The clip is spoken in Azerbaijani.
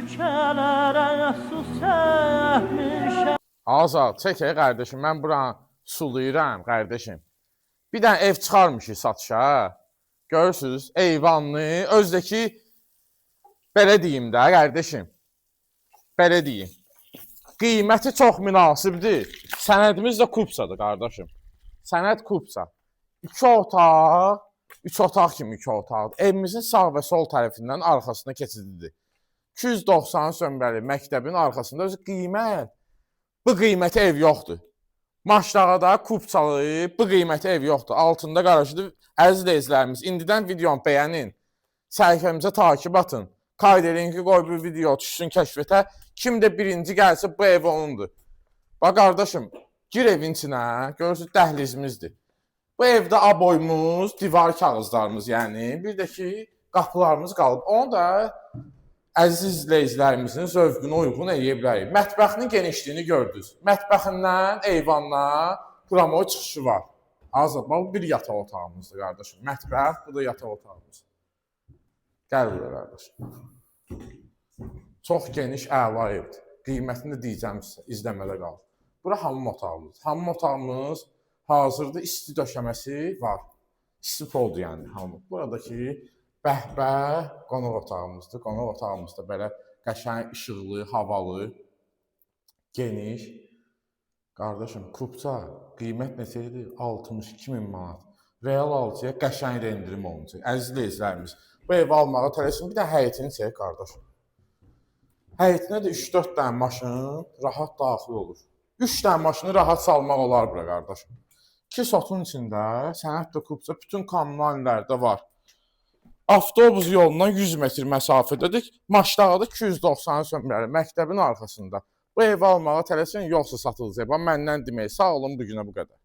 Küçələrə su səpmişəm. Azad, çək ey qardaşım, mən buranı sulayıram qardaşım. Bir dənə ev çıxarmışıq satışa. Görürsüz, eyvanlı, özdəki belə deyim də qardaşım. Belə deyim. Qiyməti çox münasibdir. Sənədimiz də kupçadır qardaşım. Sənəd kupça. İki otaq, üç otaq kimi iki otaqdır. Evimizin sağ və sol tərəfindən arxasına keçididir. 290 nömrəli məktəbin arxasında özü qiymət. Bu qiymətə ev yoxdur. Maşdağada kupçalı bu qiymətə ev yoxdur. Altında qarajıdır. Əziz izləyicilərimiz, indidən videonu bəyənin. Səhifəmizə takip atın. Qayd eləyin ki, qoy bu video düşsün kəşfətə. Kim də birinci gəlsə bu ev onundur. Bax qardaşım, gir evin içinə, görürsüz dəhlizimizdir. Bu evdə aboyumuz, divar kağızlarımız, yəni bir də ki qapılarımız qalıb. Onu da əziz izləyicilərimizin zövqünə uyğun eləyə bilərik. Mətbəxinin genişliyini gördünüz. Mətbəxindən eyvanına pramoy çıxışı var. Azad, bax bu bir yataq otağımızdır qardaşım. Mətbəx, bu da yataq otağımız. Gəl bura qardaşım. Çox geniş, əla evdir. Qiymətini də deyəcəm sizə, izləmədə qalın. Bura hamam otağımız. Hamam otağımız hazırda isti döşəməsi var. İsti poldur yəni hamam. Buradakı bəhbəh qonaq otağımızdır. Qonaq otağımız da belə qəşəng, işıqlı, havalı, geniş. Qardaşım, kupça qiymət neçə idi? 62 min manat. Real alıcıya qəşəng də endirim olunacaq. Əziz izləyicilərimiz, bu evi almağa tələsin. Bir də həyətini çək qardaşım. Həyətinə də 3-4 dənə maşın rahat daxil olur. 3 dənə maşını rahat salmaq olar bura qardaşım. 2 sotun içində sənəd də kupça bütün kommunallər də var. Avtobus yolundan 100 metr məsafədədir. Maşdağda 290 nömrəli məktəbin arxasında. Bu evi almağa tələsin, yoxsa satılacaq. Bax məndən demək. Sağ olun, bu günə bu qədər.